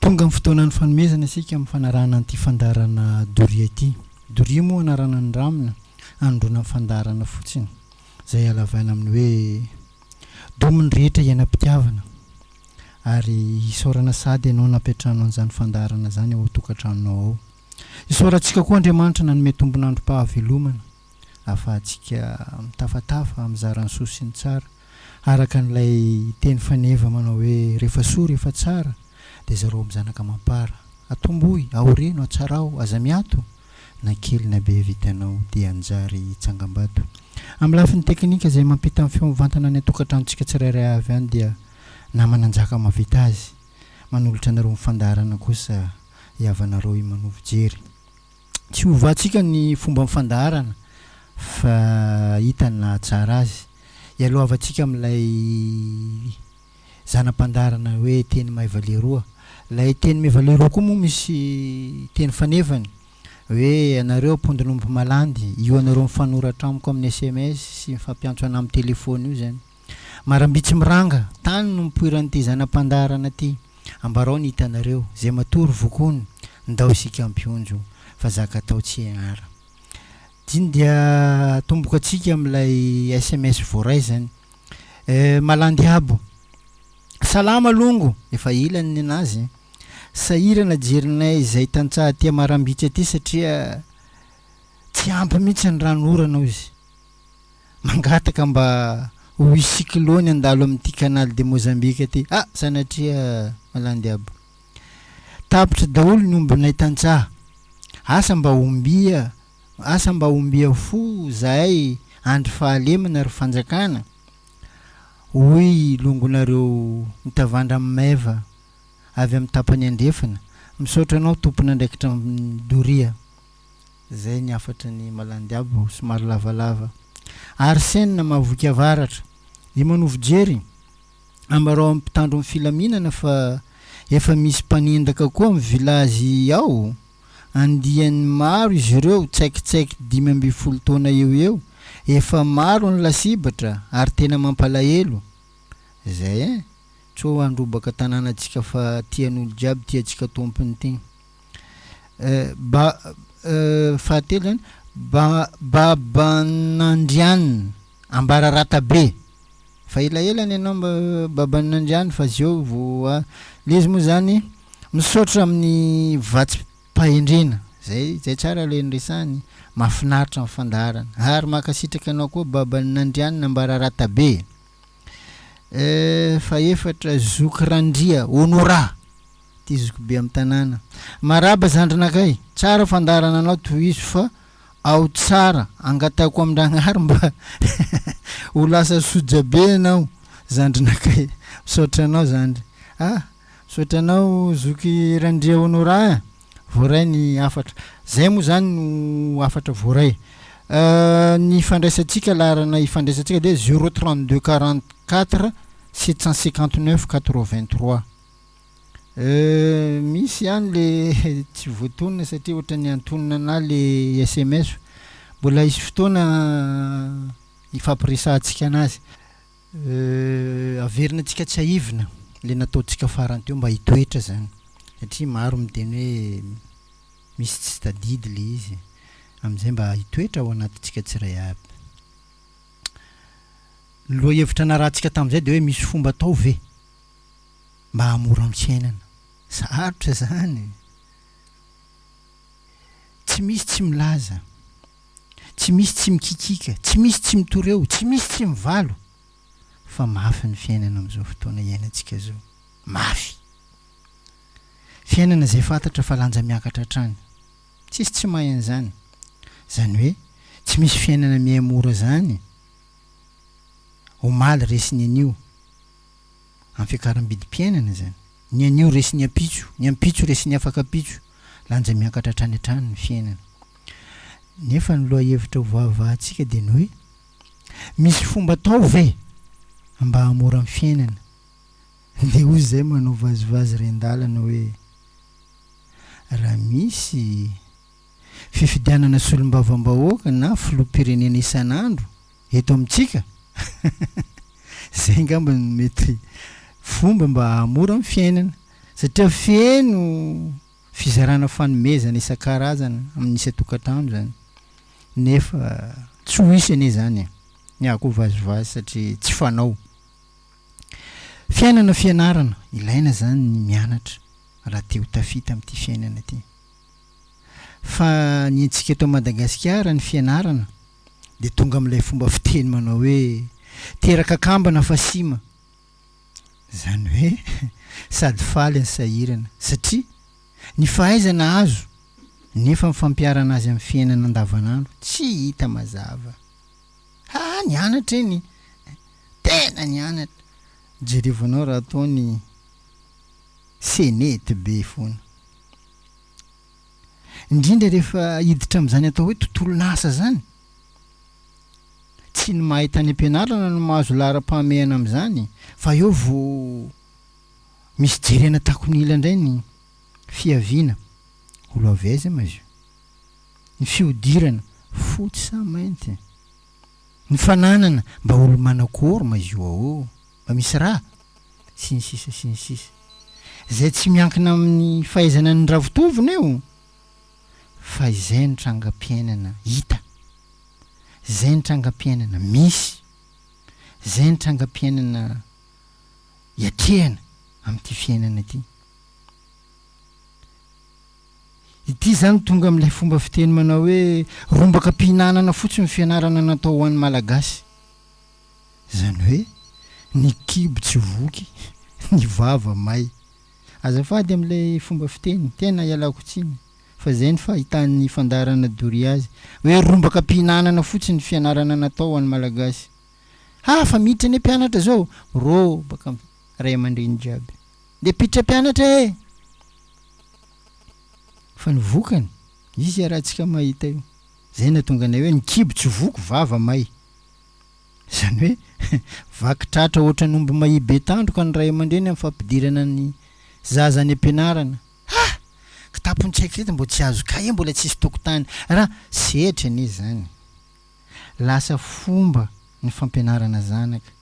Tonga amin'ny fotoanan'ny fanomezana isika amin'ny fanarahana an'ity fandaharana Doria ity. Doria moa anarana nindramina hanondroana ny fandaharana fotsiny, izay halavaina amin'ny hoe Domin'ny rehetra iainam-pitiavana. Ary isaorana sahady ianao nampiantrano an'izany fandaharana izany ao an-tokantranonao ao. Isaorantsika koa Andriamanitra nanome tombon'androm-pahavelomana ahafahantsika mitafatafa, mizara ny soa sy ny tsara. Araka an'ilay teny faneva manao hoe rehefa soa rehefa tsara dia zarao amin'ny zanaka amam-para. Atombohy, aoreno, atsarao, aza miato, na kely na be vitanao dia hanjary tsangambato. Amin'ny lafiny teknika izay mampita ny feo mivantana any an-tokantranontsika tsirairay avy any dia namana Njaka mahavita azy. Manolotra anareo ny fandaharana kosa i havanareo i Manovo Jery. Tsy hovantsika ny fomba fandaharana fa hita ny nahatsara azy. Ialohavantsika amin'ilay zana-pandaharana hoe teny maiva leroa. Ilay teny maiva leroa koa moa misy teny fanevany hoe ianareo ampondron'omby malandy, io anareo mifanoratra amiko amin'ny sms sy mifampiantso anah amin'ny telephone io izany. Marambitsy miranga, tany no nipoiran'ity zana-pandaharana ity. Ambarao ny hitanareo, izay matory vokony, ndao isika hampionjo, fa zaka atao tsy hianara. Diny dia atomboka antsika amin'ilay sms voaray zany. Eh, malandy abo. Salama longo, efa ela ny nenazy. Sahirana jerinay izay tantsaha aty Marambitsy aty satria tsy ampy mihitsy ny rano orana hoy izy. Mangataka mba ho hisy cyclone handalo amin'ity canal de Mozambique ity. Ah! Sanatria malandy abo. Tapitra daholo ny ombinay tantsaha. Asa mba ombia, asa mba ombia fo zahay andry fahalemana ry fanjakana? Hoy longonareo mitavandra amin'ny meva avy amin'ny tapany andrefana. Misaotra anao tompon'andraikitra amin'ny doria. Zay ny hafatry ny Malandiabo somary lavalava. Arsène Mahavoky Avaratra, I Manovo Jery, ambarao amin'ny mpitandro ny filaminana fa efa misy mpanendaka koa amin'ny village ao, andiany maro izy ireo tsaikitsaiky 15 taona eo eo, efa maro ny lasibatra ary tena mampalahelo. Zay eh! Tsô handrobaka tanànantsika fa tian'olo jiaby tiantsika tompony ty. Ba fahatelo zany ba baban'Andrianina Ambararatabe fa elaela ny anao mba baban'Andrianina fa zeo vao a le izy moa zany misaotra amin'ny vatsim-pahendrena zay zay tsara le niresahany mahafinaritra ny fandaharana ary mankasitraka anao koa baban'Andrianina Ambararatabe fahefatra zoky Randria Honorat Ty zoky be am tanàna. Maraba zandrinakay, tsara fandaharana anao tohizo fa ao tsara, angatahiko amindragnahary mba ho lasa soja be ianao zandrinakay, misaotra anao zandry ah, misaotra anao zoky Randria Honorat eh, voaray ny hafatra, zay moa zany no hafatra voaray, ny ifandraisantsika laharana ifandraisantsika dia zéro 32 44 759 83. Euh misy ihany le tsy voatonona satria ohatran'ny antonona anah le sms. Mbola hisy fotoana hifampiresahantsika anazy. Euh averina antsika tsiahivina le nataontsika farany teo mba hitoetra zany satria maro miteny hoe misy tsy tadidy le izy amin'izay mba hitoetra ao anatintsika tsiray avy. Ny lohahevitra narahantsika tamin'izay dia hoe misy fomba atao ve? mba hahamora ny fiainana. Sarotra izany. Tsy misy tsy milaza, tsy misy tsy mikikiaka, tsy misy tsy mitoreo, tsy misy tsy mivalo fa mafy ny fiainana amin'izao fotoana iainantsika izao. Mafy. Fiainana izay fantatra fa lanja miakatra hatrany. Tsisy tsy mahay an'izany. Izany hoe tsy misy fiainana miha-mora izany. Omaly resy ny anio. Amin'ny fiakaram-bidim-piainana izany. Ny anio resy ny ampitso, ny ampitso resy ny afak'ampitso, lanja miakatra hatrany hatrany ny fiainana. Nefa ny lohahevitra ho vahavahantsika dia ny hoe, misy fomba atao ve mba hahamora ny fiainana? Dia hoy izay manao vazivazy ren-dalana hoe, raha misy fifidianana solombavambahoaka na filoham-pirenena isan'andro eto amintsika, Izay angamba no mety fomba mba hahamora ny fiainana. Satria feno fizarana fanomezana isan-karazany amin'ny isan-tokantrano izany. Nefa tsy ho hisy anie izany e. Ny ahy koa vazivazy satria tsy fanao. Fiainana fianarana, ilaina izany ny mianatra raha te ho tafita amin'ity fiainana ity. Fa ny antsika eto Madagasikara ny fianarana dia tonga amin'ilay fomba fiteny manao hoe teraka kambana fa sima. Izany hoe sady faly ny sahirana satria ny fahaizana azo nefa ny fampiharana azy amin'ny fiainana andavanandro tsy hita mazava. Ha nianatra eny! Tena nianatra! Jerevanao raha ataony senety be foana. Indrindra rehefa hiditra amin'izany atao hoe tontolon'asa izany. Tsy ny mahay tany am-pianarana no mahazo laharam-pahamehana amin'izany fa eo vao misy jerena takon'ila indray ny fiaviana, olo avy aiza ma izy io? Ny fihodirana, fotsy sa mainty? Ny fananana, mba olo manakôry ma izy io aô? Mba misy raha? Sy ny sisa sy ny sisa. Izay tsy miankina amin'ny fahaizana ny ravitovina io fa izay no trangam-piainana hita, izay no trangam-piainana misy, izay no trangam-piainana iatrehana amin'ity fiainana ity. Ity izany tonga amin'ilay fomba fiteny manao hoe rombaka am-pihinanana fotsiny ny fianarana natao ho an'ny Malagasy. Izany hoe ny kibo tsy voky, ny vava may. Azafady amin'ilay fomba fiteny, tena ialako tsiny, fa izay ny fahitan'ny fandaharana doria azy, hoe rombaka am-pihinanana fotsiny ny fianarana natao ho an'ny Malagasy. Ha, fa miditra anie mpianatra zao, robaka ray aman-dreny jiaby. Ndeha mpiditra mpianatra e! Fa ny vokany, izy iarahantsika mahita io. Izay nahatonga anay hoe ny kibo tsy voky, vava may. Izany hoe vaky tratra ohatran'ny omby mahia be tandroka ny ray aman-dreny amin'ny fampidirana ny zaza any am-pianarana. Ha! Kitapon-tsaiky ireto mbo tsy azo kahie mbola tsisy tokotany. Raha sehatry anie izany. Lasa fomba ny fampianarana zanaka.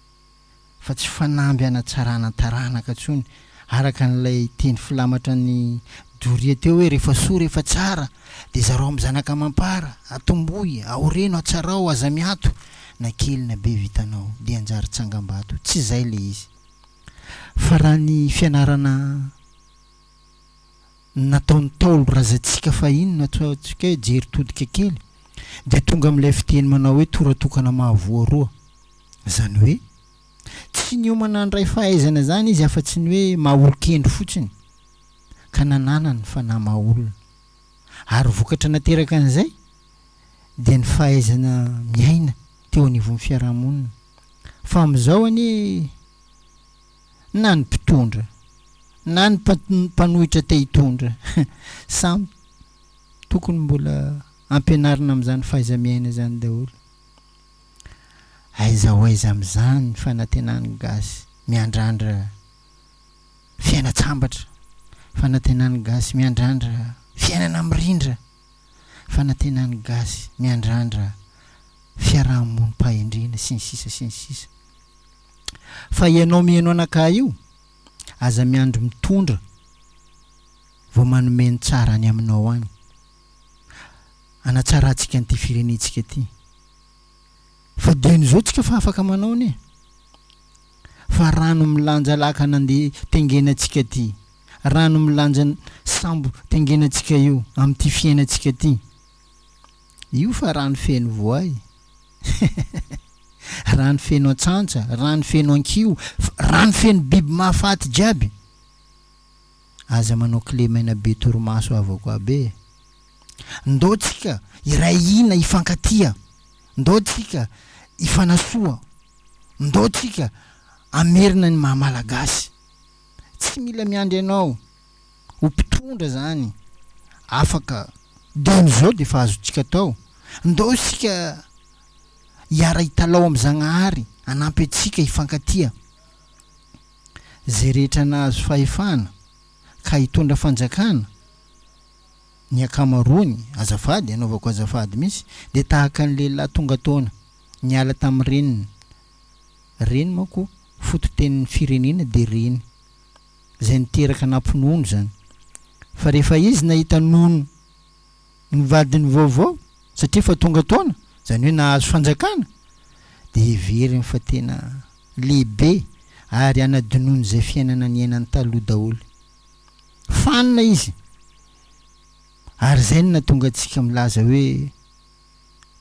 fa tsy fanamby hanatsarana taranaka intsony, araka an'ilay teny filamatra an'i Doria teo hoe rehefa soa rehefa tsara dia zarao amin'ny zanaka amam-para, atombohy, aoreno, atsarao, aza miato, na kely na be vitanao dia hanjary tsangambato, tsy izay ilay izy fa raha ny fianarana nataon'ny Ntaolo razantsika fahiny no ataontsika hoe jery todika kely dia tonga amin'ilay fiteny manao hoe toratokana mahavoa roa. Izany hoe, tsy niomana handray fahaizana izany izy afa-tsy ny hoe maha olon-kendry fotsiny, ka nananany ny fanahy maha olona. Ary vokatra nateraka an'izay dia ny fahaizana miaina teo anivon'ny fiarahamonina. Fa amin'izao anie na ny mpitondra na ny mpanohitra te hitondra samy tokony mbola ampianarina amin'izany fahaiza-miaina izany daholo. Aiza ho aiza amin'izany ny fanantenan'ny gasy miandrandra fiainan-tsambatra, fanantenan'ny gasy miandrandra fiainana mirindra, fanantenan'ny gasy miandrandra fiarahamonim-pahendrena sy ny sisa sy ny sisa. Fa ianao mihaino anakahy io, aza miandry mitondra vao manome ny tsara any aminao any. Hanatsarantsika an'ity firenentsika ity. Fa dieny izao tsika fa afaka manao anie. Fa rano milanja lakana andeha tengenantsika ty. Rano milanja sambo tengenantsika io amin'ity fiainantsika ty. Io fa rano feno voay. Rano feno antsantsa, rano feno ankiho, rano feno biby mahafaty jiaby. Aza manao kilemaina be torimaso havako aby e. Ndao tsika hiray hina hifankatia, ndao tsika hifanasoa, ndao tsika hamerina ny maha Malagasy. Tsy mila miandry anao ho mpitondra zany, afaka dieny izao dia efa azontsika atao. Ndao isika hiara hitalao amin'i Zagnahary hanampy antsika hifankatia. Izay rehetra nahazo fahefana ka hitondra fanjakana, ny ankamaroany, azafady, anaovako azafady mihitsy, dia tahaka ny lehilahy tonga taona, niala tamin'ny reniny, reny manko fototenin'ny firenena dia reny. Izay niteraka nampinono izany. Fa rehefa izy nahita nono ny vadiny vaovao, satria efa tonga taona, izany hoe nahazo fanjakana, dia heveriny fa tena lehibe ary hanadinoany izay fiainana niainany taloha daholo. Fanina izy. Ary izay no nahatonga antsika milaza hoe,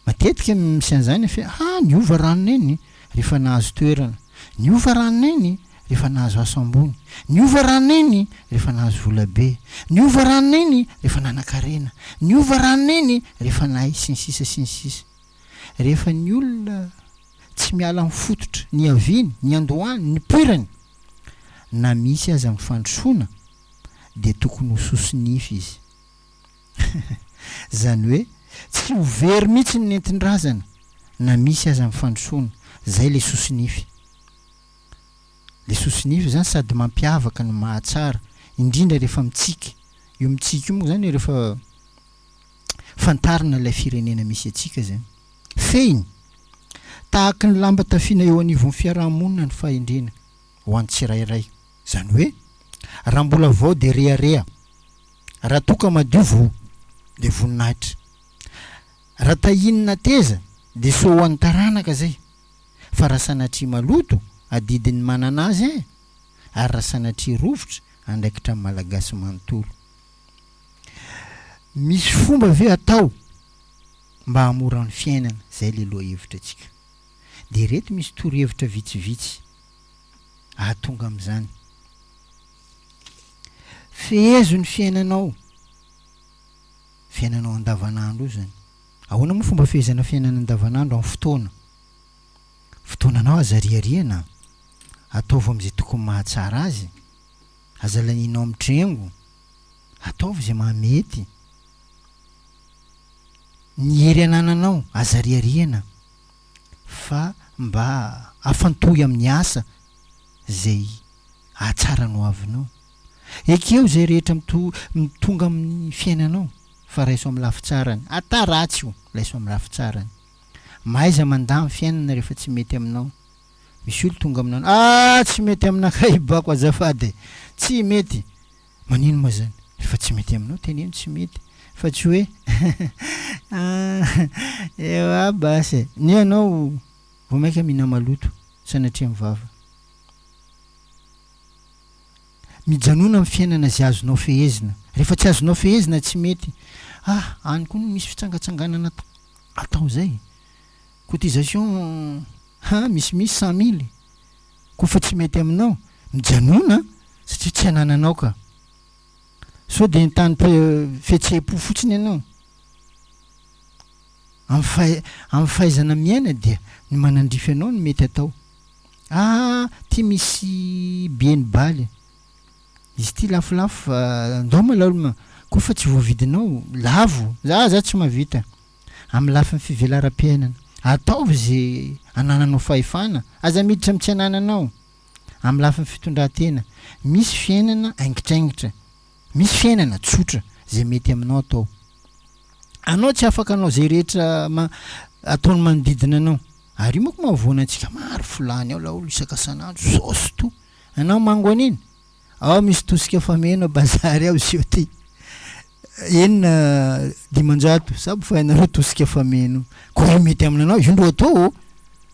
matetika misy an'izany fe, ha niova ranona iny rehefa nahazo toerana, niova ranona iny rehefa nahazo asa ambony, niova ranona iny rehefa nahazo vola be, niova ranona iny rehefa nanan-karena, niova ranona iny rehefa nahay, sy ny sisa sy ny sisa. Rehefa ny olona tsy miala amin'ny fototra niaviany, niandohany, nipoirany, na misy aza ny fandrosoana dia tokony ho soso-nify izy. Izany hoe tsy ho very mihitsy ny nentin-drazana na misy aza ny fandrosoana. Izay ilay soso-nify. Ilay soso-nify izany sady mampiavaka no mahatsara, indrindra rehefa mitsiky. Io mitsiky io moa izany rehefa fantarina ilay firenena misy antsika izany. Fehiny, tahaky ny lamba tafiana eo anivon'ny fiaraha-monina ny fahendrena ho an'ny tsirairay. Izany hoe, raha mbola vao dia rehareha, raha toa ka madio vao dia voninahitra. Raha tahian'ny nateza dia soa ho an'ny taranaka izay, fa raha sanatria maloto, adidin'ny manana azy eh! ary raha sanatria rovitra, andraikitra ny Malagasy manontolo. Misy fomba ve atao mba hahamora ny fiainana? Izay ilay lohahevitra antsika. Dia ireto misy torohevitra vitsivitsy ahatonga amin'izany. Fehezo ny fiainanao, fiainanao andavanandro io izany. Ahoana moa fomba fehezana fiainana andavanandro amin'ny fotoana? Fotoananao aza ariariana, ataovy amin'izay tokony mahatsara azy, aza lanianao mitrengo, ataovy izay mahamety. Ny hery anananao aza ariariana fa mba afantohy amin'ny asa izay hahatsara ny hoavinao. Ekeo izay rehetra tonga amin'ny fiainanao fa raiso amin'ny lafy tsarany. Ata ratsy io, raiso amin'ny lafy tsarany. Mahaiza mandà ny fiainana rehefa tsy mety aminao. Misy olo tonga aminao, ah tsy mety aminakahy bako azafady e, tsy mety. Manino moa zany? Rehefa tsy mety aminao teneno tsy mety fa tsy hoe ah ewa basy e! Ny anao vao maika mihina maloto sanatria amin'ny vava. Mijanona amin'ny fiainana izay azonao fehezina. Rehefa tsy azonao fehezina tsy mety. Ah any koa no misy fitsangatsanganana atao zay. Cotisation ha misimisy 100 mille. Koa fa tsy mety aminao, mijanona satria tsy anananao ka. Sao dia entany fihetseham-po fotsiny ianao. Amin'ny amin'ny fahaizana miaina dia ny manandrify anao no mety atao. Ah, ty misy billet ny baly. Izy ity lafolafo fa ndao malahelo koa fa tsy voavidinao, lavo. Za za tsy mahavita. Amin'ny lafiny fivelaram-piainana, ataovy izay anananao fahefana, aza miditra amin'ny tsy anananao. Amin'ny lafiny fitondran-tena, misy fiainana aingitraingitra, misy fiainana tsotra izay mety aminao atao. Anao tsy afaka hanao izay rehetra ataon'ny manodidina anao. Ary io manko mahavoana antsika maro filany ao laolo isaka san'andro, saosy to. Anao mango an'iny? Ao misy tosika fameno bazary ao izy io ty. Enina 500 sabo fa ianareo tosika fameno. Koa io mety aminanao io ndro atao ô.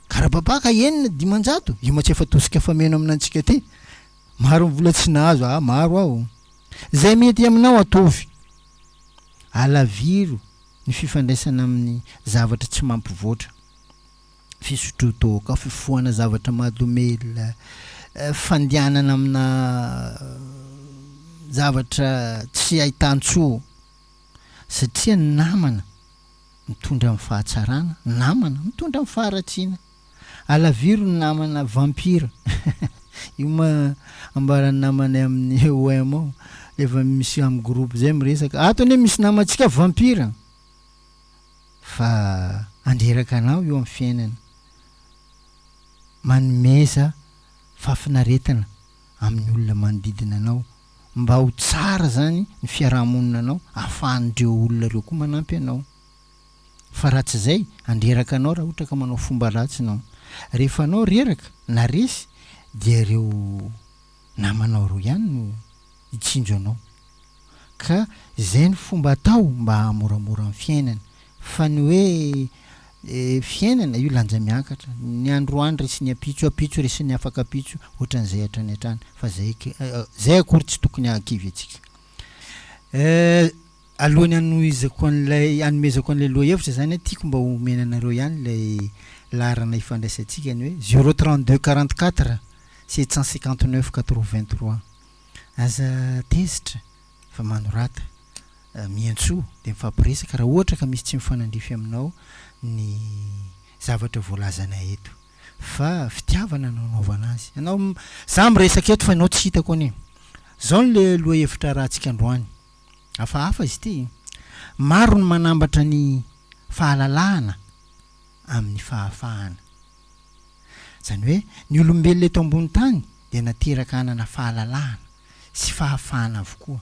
Karapapaka enina 500 io ma tsy efa tosika fameno aminantsika ty. Maro ny vola tsy nahazo ah maro aho. Zay mety aminao ataovy. Alaviro ny fifandraisana amin'ny zavatra tsy mampivoatra. Fisotroan-toaka, fifohana zavatra mahadomelina, fandehanana amina zavatra tsy ahitan-tsoa satria ny namana mitondra amin'ny fahatsarana, namana mitondra amin'ny faharatsiana. Alaviro ny namana vampire, io ma ambaran'ny namanay amin'ny OM ao, rehefa misy amin'ny groupe zay miresaka, ato anie misy namantsika vampire. Fa handreraka anao io amin'ny fiainana. Manomeza fahafinaretana amin'ny olona manodidina anao mba ho tsara zany ny fiaraha-monina anao ahafahan'ireo olona ireo koa manampy anao. Fa raha tsy izay, handreraka anao raha ohatra ka manao fomba ratsy ianao. Rehefa anao reraka na resy dia ireo. Namanao ireo ihany no hitsinjo anao. Ka izay no fomba atao mba hahamoramora ny fiainana. Fa ny hoe fiainana, io lanja miakatra. Ny androany resin'ny ampitso, ampitso resin'ny afaka ampitso, ohatran'izay hatrany hatrany. Fa zay zay akory tsy tokony hahakivy antsika. Alohan'ny hanohizako an'ilay, hanomezako an'ilay lohahevitra izany an, tiako mba homena anareo ihany ilay laharana ifandraisantsika ny hoe zéro 32 44 759 83. Aza tezitra fa manorata, miantsoa dia mifampiresaka raha ohatra ka misy tsy mifanandrify aminao ny zavatra voalazanay eto. Fa fitiavana no anaovana azy. Ianao, za miresaka eto fa ianao tsy hitako anie. Zao ny le lohahevitra arahantsika androany. Hafahafa izy ity. Maro ny manambatra ny fahalalahana amin'ny fahafahana. Izany hoe ny olombelona eto ambony tany dia nateraka hanana fahalalahana sy fahafahana avokoa.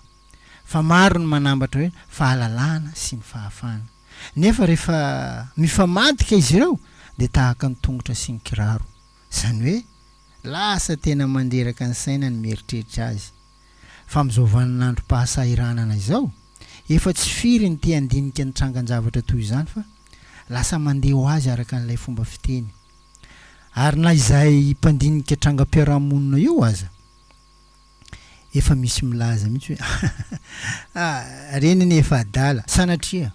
Fa maro ny manambatra hoe fahalalahana sy ny fahafahana. Nefa rehefa mifamadika izy ireo dia tahaka ny tongotra sy ny kiraro. Izany hoe lasa tena mandreraka ny saina ny mieritreritra azy. Fa amin'izao vaninandrom-pahasahiranana izao, efa tsy firy ny te handinika ny trangan-javatra toy izany fa lasa mandeha ho azy araka an'ilay fomba fiteny. Ary na izahay mpandinika trangam-piarahamonina io aza, efa misy milaza mihitsy hoe ah, reny anie efa adala, sanatria!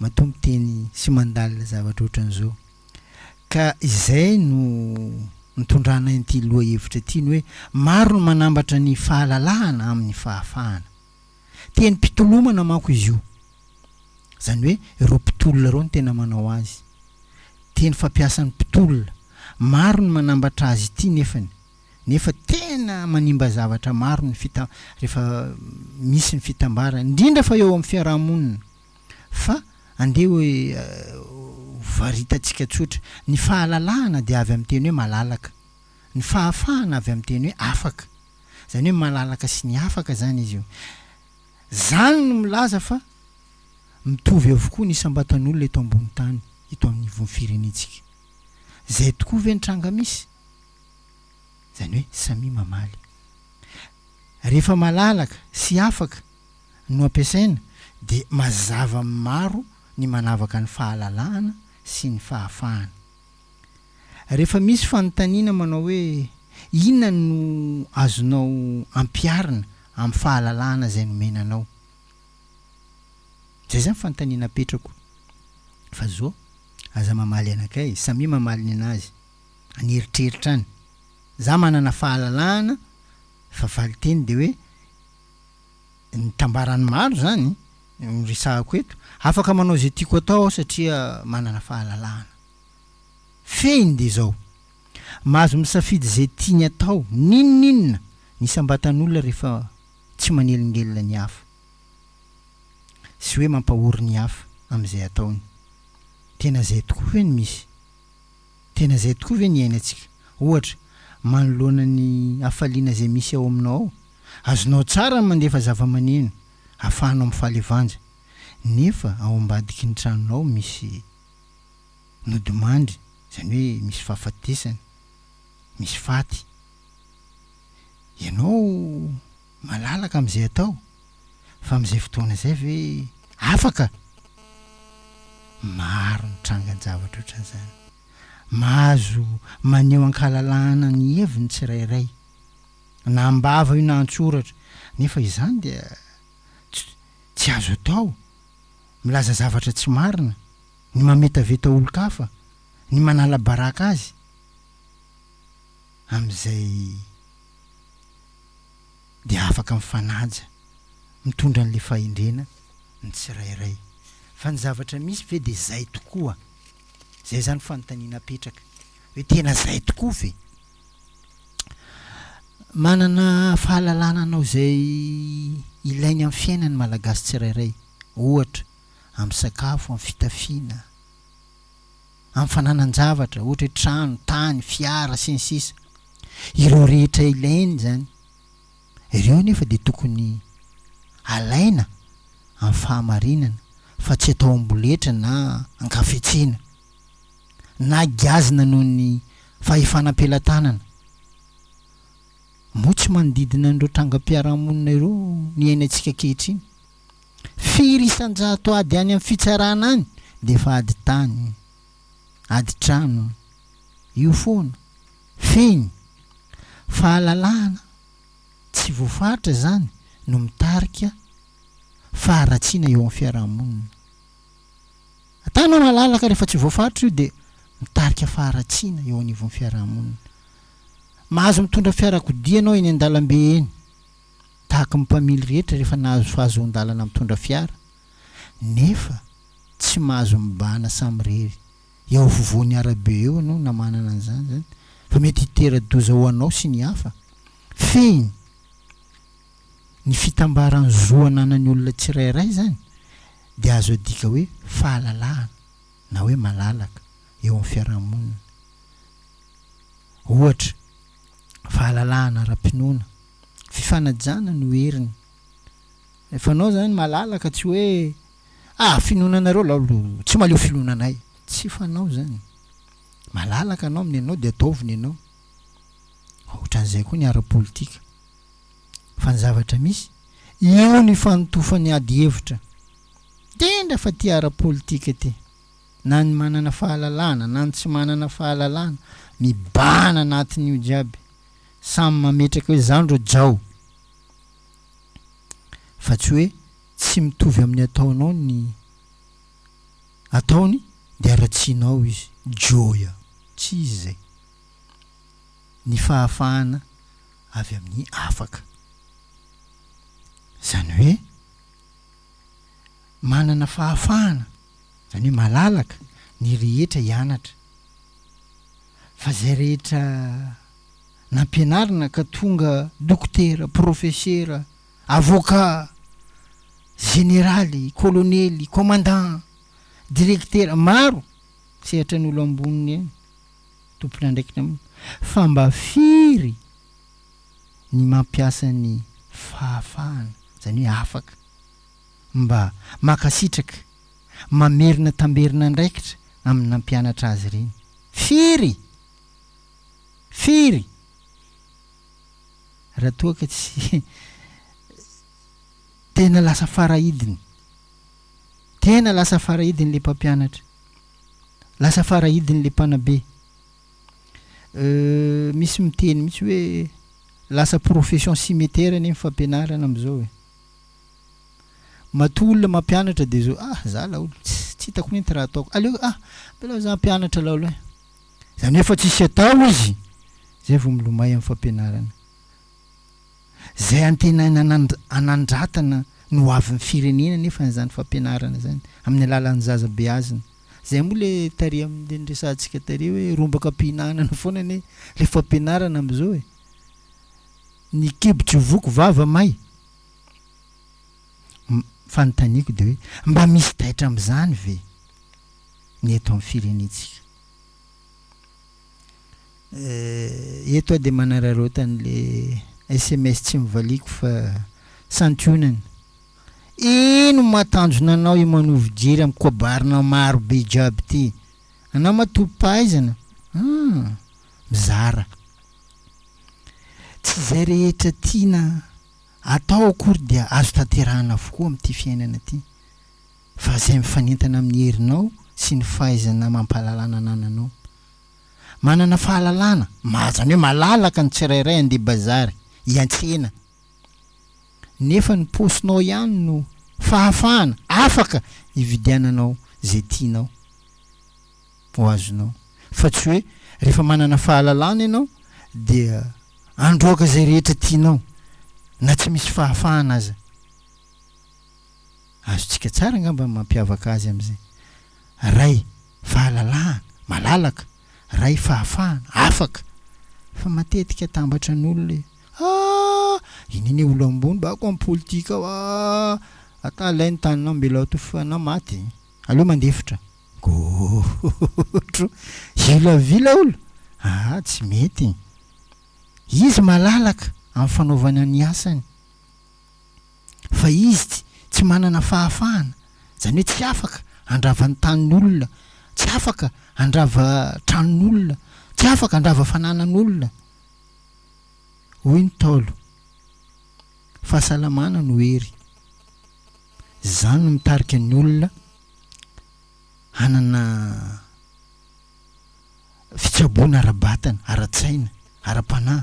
Matoa miteny sy mandalina zavatra ohatran'izao. Ka izay no nitondranay an'ity lohahevitra ity, ny hoe maro ny manambatra ny fahalalahana amin'ny fahafahana. Tenim-pitolomana manko izy io. Izany hoe ireo mpitolona ireo no tena manao azy. Teny fampiasan'ny mpitolona. Maro ny manambatra azy ity nefany. Nefa tena manimba zavatra maro ny fita rehefa misy ny fitambarana, indrindra fa eo amin'ny fiarahamonina. Fa andeha hoe ho varitantsika tsotra, ny fahalalahana dia avy amin'ny teny hoe malalaka, ny fahafahana avy amin'ny teny hoe afaka. Izany hoe malalaka sy ny afaka izany izy io. Izany no milaza fa mitovy avokoa ny isam-batan'olona eto ambony tany, eto anivon'ny firenentsika. Izay tokoa ve ny tranga misy? Izany hoe samia mamaly. Rehefa malalaka sy afaka no ampiasaina dia mazava amin'ny maro ny manavaka ny fahalalahana sy ny fahafahana. Rehefa misy fanontaniana manao hoe inona no azonao ampiharina amin'ny fahalalahana izay nomena anao? Izay izany fanontaniana apetrako. Fa zo, aza mamaly anakay, samia mamaly ny anazy. Any eritreritra any. Za manana fahalalahana fa valinteny dia hoe ny tambaran'ny maro zany no resahako eto, afaka manao izay tiako atao aho satria manana fahalalahana. Fehiny dia izao, mahazo misafidy izay tiany atao n'inon'inona ny isam-batan'olona rehefa tsy manelingelina ny hafa sy hoe mampahory ny hafa amin'izay ataony. Tena izay tokoa ve no misy? Tena izay tokoa ve ny iainantsika? Ohatra, manoloana ny hafaliana izay misy ao aminao ao, azonao tsara ny mandefa zava-maneno ahafahanao mifaly vanja, nefa ao ambadiky ny tranonao misy nodimandry, izany hoe misy fahafatesana, misy faty. Ianao malalaka amin'izay atao, fa amin'izay fotoana izay ve afaka? Maro ny trangan-javatra ohatran'izany. Mahazo maneho an-kalalahana ny heviny ny tsirairay, na am-bava io na an-tsoratra, nefa izany dia tsy tsy azo atao, milaza zavatra tsy marina, ny mametaveta olon-kafa, ny manala baraka azy amin'izay dia afaka mifanaja, mitondra an'ilay fahendrena ny tsirairay. Fa ny zavatra misy ve dia zay tokoa? Zay zany fanontaniana apetraka hoe tena zay tokoa ve? Manana fahalalana hanao izay ilainy amin'ny fiainany ny Malagasy tsirairay. Ohatra, amin'ny sakafo, amin'ny fitafiana, amin'ny fananan-javatra, ohatra hoe trano, tany, fiara, sy ny sisa. Ireo rehetra ilainy izany. Ireo anefa dia tokony alaina amin'ny fahamarinana fa tsy atao amboletra na ankafetsena na giazina noho ny fahefana am-pelatanana. Moa tsy manodidina an'ireo trangam-piarahamonina ireo ny iainantsika ankehitriny? Firy isan-jato ady any amin'ny fitsarana any dia efa ady tany, ady trano, io foana. Fehiny, fahalalahana tsy voafaritra izany no mitarika faharatsiana eo amin'ny fiarahamonina. Atanao malalaka rehefa tsy voafaritra io dia mitarika faharatsiana eo anivon'ny fiarahamonina. Mahazo mitondra fiarakodia ianao eny an-dalambe eny, tahaka ny mpamily rehetra rehefa nahazo fahazoan-dalana mitondra fiara, nefa tsy mahazo mibahana samirery eo afovoan'ny arabe eo ianao na manana an'izany izany fa mety hitera-doza ho anao sy ny hafa. Fehiny, ny fitambaran'ny zo ananan'ny olona tsirairay izany dia azo adika hoe fahalalahana na hoe malalaka eo amin'ny fiarahamonina. Ohatra, fahalalahana ara-pinoana, fifanajana no heriny. Rehefa anao izany malalaka tsy hoe ah finoana anareo laolo tsy mahaleo finoana anay, tsy fanao izany. Malalaka anao amin'ny anao dia ataovy ny anao. Ohatran'izay koa ny ara-politika. Fa ny zavatra misy, io ny fanotofan'ny ady hevitra. Indrindra fa ity ara-politika ity. Na ny manana fahalalana na ny tsy manana fahalalana, mibahana anatin'io jiaby. Samy mametraka hoe zany reo jao. Fa tsy hoe tsy mitovy amin'ny ataonao ny ataony dia haratsianao izy. Joya. Tsy izy izay. Ny fahafahana avy amin'ny afaka. Izany hoe manana fahafahana, izany hoe malalaka ny rehetra hianatra. Fa izay rehetra nampianarina ka tonga dokotera, profesera, avocat, jeneraly, kolonely, commandant, direktera, maro sehatra ny olo ambony eny, tompon'andraikitra ambony, fa mba firy ny mampiasa ny fahafahana, izany hoe afaka mba mankasitraka, mamerina tamberina andraikitra amin'ny nampianatra azy ireny. Firy? Firy? Raha toa ka tsy tena lasa farahidiny, tena lasa farahidiny le mpampianatra, lasa farahidiny le mpanabe. Misy miteny mihitsy hoe lasa profession cimetière anie ny fampianarana amin'izao e. Matoa olona mampianatra dia zao, ah za laolo tsy tsy hitako mihitsy raha ataoko, aleo ah aleo za hampianatra laolo e. Izany hoe efa tsisy atao izy zay vao milomay amin'ny fampianarana. Izay antenaina hanandratana ny ho avin'ny firenena anefa izany fampianarana izany amin'ny alalan'ny zaza beazina. Izay moa le tary amin'le niresahantsika tary hoe rombaka am-pihinanana foana anie le fampianarana amin'izao e. Ny kibo tsy voky vava may. Fanontaniako dia hoe mba misy taitra amin'izany ve ny eto amin'ny firenentsika? Eto aho dia manararaotra an'le sms tsy mivaliako fa santionany. Ino ma tanjona anao io manovo jery am kobarina maro be jiaby ty? Anao ma tompom-pahaizana? Hum. Mizara. Tsy izay rehetra tiana atao akory dia azo tanterahana avokoa amin'ity fiainana ity. Fa izay mifanentana amin'ny herinao sy ny fahaizana amam-pahalalana anananao. Manana fahalalana, izany hoe malalaka ny tsirairay handeha bazary, hiantsena. Nefa ny paosinao ihany no fahafahana afaka hividiananao izay tianao ho azonao. Fa tsy hoe rehefa manana fahalalana ianao dia handroaka izay rehetra tianao na tsy misy fahafahana aza. Azontsika tsara angamba ny mampiavaka azy amin'izay. Ray fahalalahana, malalaka, ray fahafahana, afaka. Fa matetika atambatra ny olona e. Ah! Iny anie olo ambony bako am politika ao ah! Ata alainy taninao mbela to fa anao maty. Aleo mandefitra. Gôtro. Hilavila olo. Ah tsy mety. Izy malalaka am fanaovana ny asany. Fa izy tsy manana fahafahana, izany hoe tsy afaka handrava ny tanin'olona, tsy afaka handrava tranon'olona, tsy afaka handrava fananan'olona. Hoy ny Ntaolo, Fahasalamana no hery. Izany no mitarika ny olona hanana fitsaboana ara-batana, ara-tsaina, ara-panahy.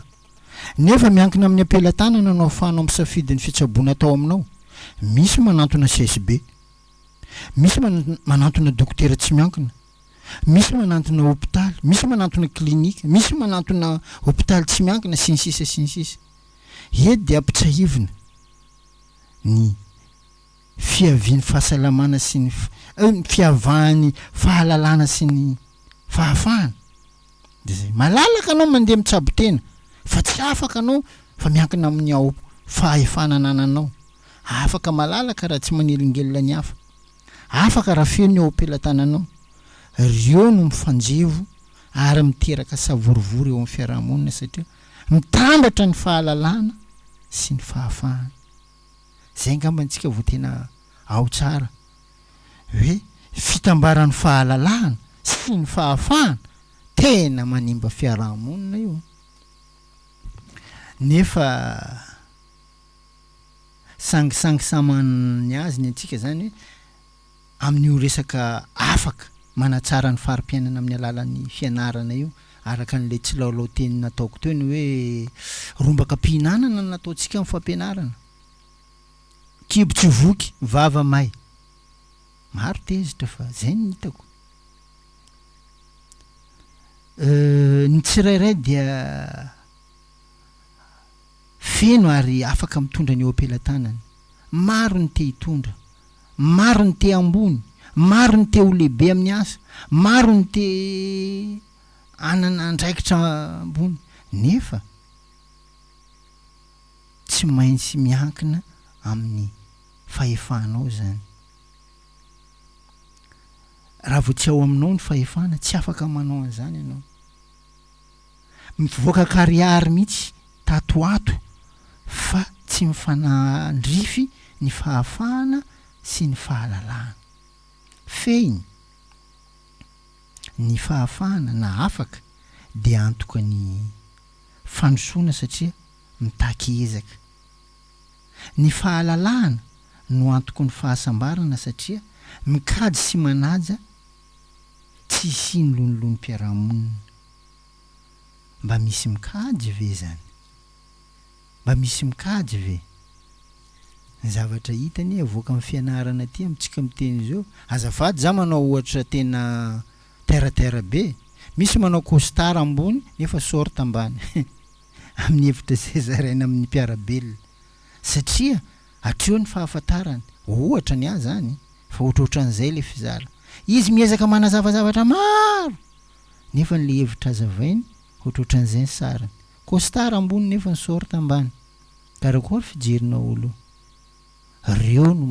Nefa miankina amin'ny am-pelatanana no ahafahanao misafidy ny fitsaboana atao aminao. Misy manantona CSB. Misy manantona dokotera tsy miankina. Misy manantona hopitaly, misy manantona klinika, misy manantona hopitaly tsy miankina, sy ny sisa sy ny sisa. Eto dia ampitsahivina ny fiavian'ny fahasalamana sy ny fiavahan'ny fahalalana sy ny fahafahana. Dia zay. Malalaka anao mandeha mitsabo tena fa tsy afaka anao fa miankina amin'ny ao fahefana anananao. Afaka malalaka raha tsy manelingelina ny hafa. Afaka raha feno ny eo am-pelatananao. Reo no mifanjevo ary miteraka savorovoro eo amin'ny fiarahamonina satria mitambatra ny fahalalana sy ny fahafahana. Zay angamba antsika vao tena ao tsara hoe fitambaran'ny fahalalahana sy ny fahafahana tena manimba fiarahamonina io nefa sangisangy samy manana ny azy ny antsika zany hoe amin'io resaka afaka manatsara ny fari-piainana amin'ny alalan'ny fianarana io araka an'ilay tsilaolao teny nataoko teo ny hoe rombaka am-pihinanana no nataontsika amin'ny fampianarana. Kibo tsy voky, vava may. Maro tezitra fa zay no hitako. Ny tsirairay dia feno ary afaka mitondra ny eo am-pelatanany. Maro ny te hitondra, maro ny te ambony, maro ny te ho lehibe amin'ny asa, maro ny te hanana andraikitra ambony nefa tsy maintsy miankina amin'ny fahefanao izany. Raha vao tsy ao aminao ny fahefana, tsy afaka manao an'izany ianao. Mivoaka an-karihary mihitsy tato ho ato fa tsy mifanandrify ny fahafahana sy ny fahalalahana. Fehiny, ny fahafahana na afaka dia antoka ny fandrosoana satria mitaky ezaka. Ny fahalalahana no antoky ny fahasambarana satria mikajy sy manaja tsy hisian'ny lonilonimpiarahamonina. Mba misy mikajy ve zany? Mba misy mikajy ve? Ny zavatra hita anie avoaka amin'ny fianarana aty amintsika miteny izao, azafady za manao ohatra tena terre à terre be, misy manao costard ambony nefa short ambany amin'ny hevitra izay zaraina amin'ny mpiara-belona satria hatreo ny fahafantarany, ohatra ny ahy zany fa ohatrohatran'izay le fizara, izy miezaka manazava zavatra maro nefa ny le hevitra azavainy ohatrohatran'izay ny sariny, costard ambony nefa ny short ambany, karakory fijerinao olo reo no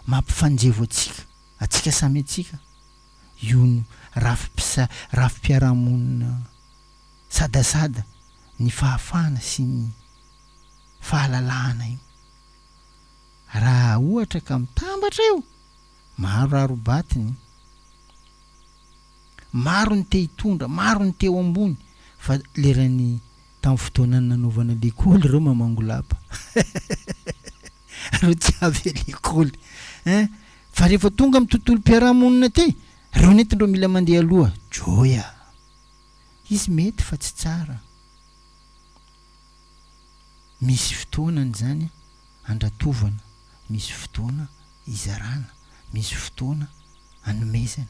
mampifanjevo antsika, antsika samy antsika, io no rafi-pisa rafi-piarahamonina sadasada ny fahafahana sy ny fahalalahana io. Raha ohatra ka mitambatra io, maro aro-batiny, maro ny te hitondra, maro ny te ho ambony, fa leran'ny tamin'ny fotoana nanaovana lekoly ireo mamangolapa, ireo tsy avy a lekoly hein, fa rehefa tonga amin'ny tontolom-piarahamonina aty, ireo nentindreo mila mandeha aloha, joy a! Izy mety fa tsy tsara. Misy fotoanany izany andratovana, misy fotoana izarana, misy fotoana anomezana,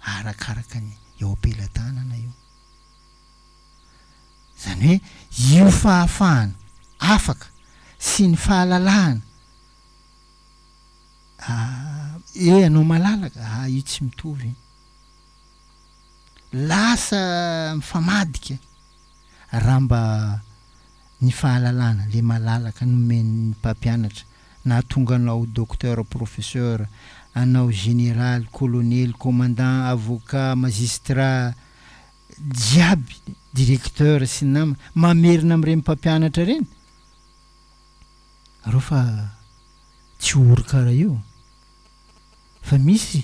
arakaraka ny eo am-pelatanana io. Izany hoe io fahafahana afaka sy ny fahalalahana hoe ianao malalaka, ah io tsy mitovy. Lasa mifamadika raha mba ny fahalalana le malalaka nomen'ny mpampianatra nahatonga anao docteur professeur, anao général, colonely, commandant, avocat, magistrat, jiaby, directeur sy ny namany, mamerina amin'ireny mpampianatra ireny reo fa tsy ory karaha io fa misy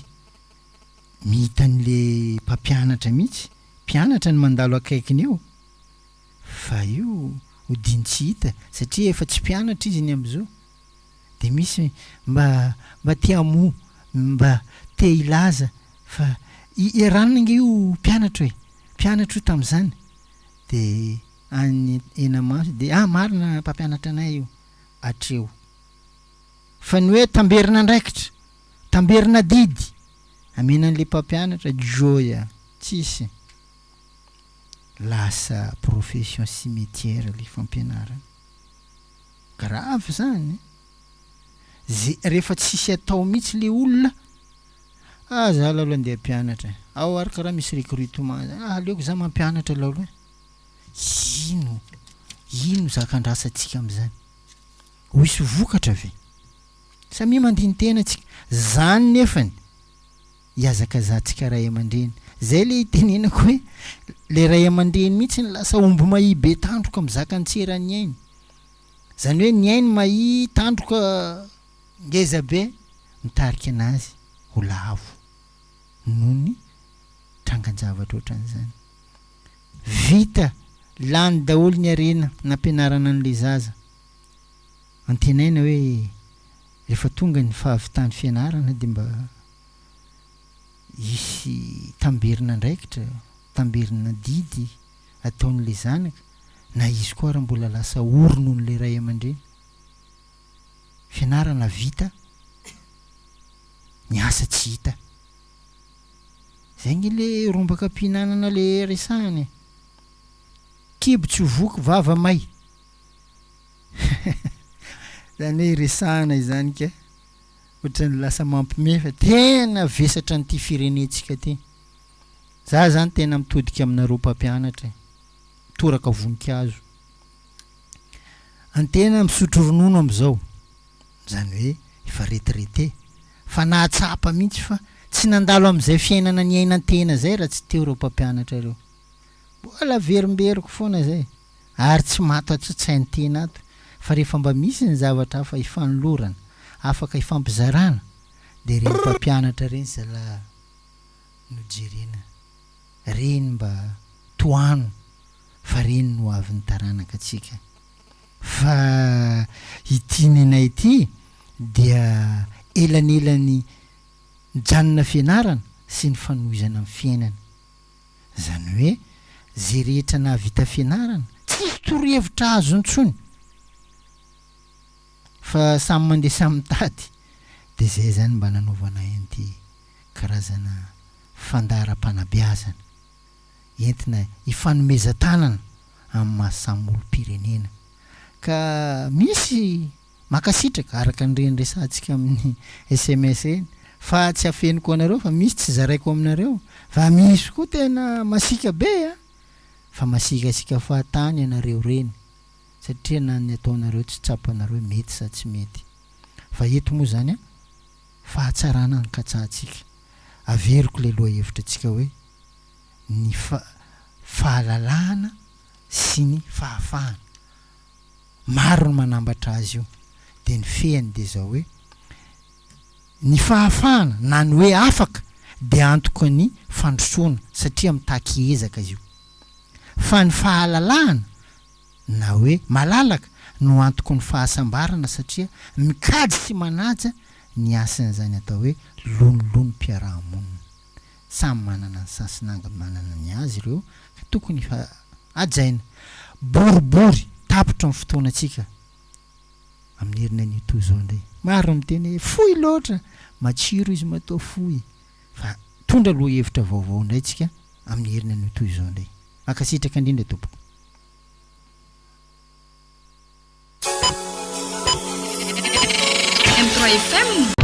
mihita an'le mpampianatra mihitsy, mpianatra no mandalo akaikiny eo fa io. Odiany tsy hita satria efa tsy mpianatra izy ny amin'izao. Dia misy mba mba te hamoha, mba te hilaza fa i i ranona ange io mpianatro e, mpianatro io tamin'izany. Dia any henamaso dia ah marina mpampianatra anay io hatreo. Fa ny hoe tamberin'andraikitra, tamberin'adidy amena an'ilay mpampianatra, joia, tsisy. Lasa profession cimetière le fampianarana. Grave zany. Ze rehefa tsisy atao mihitsy le olona, ah za lalo andeha hampianatra e, ao ary karaha misy recrutement zany, ah aleoko za mampianatra lalo e. Ino, ino zaka andrasantsika amizany? Ho hisy vokatra ve? Samia mandini-tena tsika. Zany nefany ihazakazahantsika ray aman-dreny. Zay le itenenako hoe le ray aman-dreny mihitsy no lasa omby mahia be tandroka mizaka ny tsy eran'ny ainy. Zany hoe ny ainy mahia tandroka ngeza be mitarika anazy ho lavo noho ny trangan-javatra ohatran'izany. Vita, lany daholo ny harena nampianarana an'le zaza. Antenaina hoe rehefa tonga ny fahavitan'ny fianarana dia mba hisy tamberin'andraikitra, tamberin'adidy ataon'ilay zanaka, na izy koa ary mbola lasa ory noho n'ilay ray aman-dreny. Fianarana vita, ny asa tsy hita. Zay nge le rombaka am-pihinanana le resahana e. Kibo tsy voky, vava may. Zany hoe resahana izany ka ohatran'ny lasa mampime fa tena vesatra an'ity firenentsika ty. Za zany tena mitodika aminareo mpampianatra e. Mitoraka voninkazo. Antena misotro ronono amizao. Zany hoe efa retraité. Fa nahatsapa mihitsy fa tsy nandalo amizay fiainana niainan-tena zay raha tsy teo ireo mpampianatra ireo. Mbola averimberiko foana zay. Ary tsy maty ato an-tsain-tena ato fa rehefa mba misy ny zavatra hafa ifanolorana, afaka ifampizarana dia ireny mpampianatra ireny zalahy no jerena, ireny mba tohano fa ireny no hoavin'ny taranaka antsika. Fa ity nenay ity dia elanelan'ny mijanona fianarana sy ny fanohizana ny fiainana. Izany hoe ze rehetra nahavita fianarana tsisy torohevitra azo intsony fa samy mandeha samy mitady de zay zany mba nanaovanay an'ity karazana fandaharam-panabeazana entina hifanomezan-tanana amin'ny maha samy olom-pirenena ka misy Mankasitraka, araka an'ireny resahantsika amin'ny sms ireny, fa tsy afeniko anareo fa misy tsy zaraiko aminareo, fa misy koa tena masiaka be a! Fa masiakasiaka fahatany ianareo ireny, satria na ny ataonareo tsy tsapanareo hoe mety sa tsy mety. Fa eto moa izany a, fahatsarana no katsahantsika. Averiko ilay lohahevitra antsika hoe ny fahalalahana sy ny fahafahana. Maro ny manambatra azy io. Dia ny fehiny dia izao hoe, ny fahafahana na ny hoe afaka dia antoky ny fandrosoana satria mitaky ezaka izy io. Fa ny fahalalahana na hoe malalaka no antoky ny fahasambarana satria mikajy sy manaja ny hasin'izany atao hoe lonilonimpiarahamonina. Samy manana ny sasinanga manana ny azy ireo ka tokony hajaina. Boribory, tapitra ny fotoanantsika amin'ny heriny anio toy izao indray. Maro ny miteny hoe fohy loatra, matsiro izy matoa fohy. Fa mitondra lohahevitra vaovao indray tsika amin'ny heriny anio toy izao indray. Mankasitraka indrindra tompoko. M3 FM.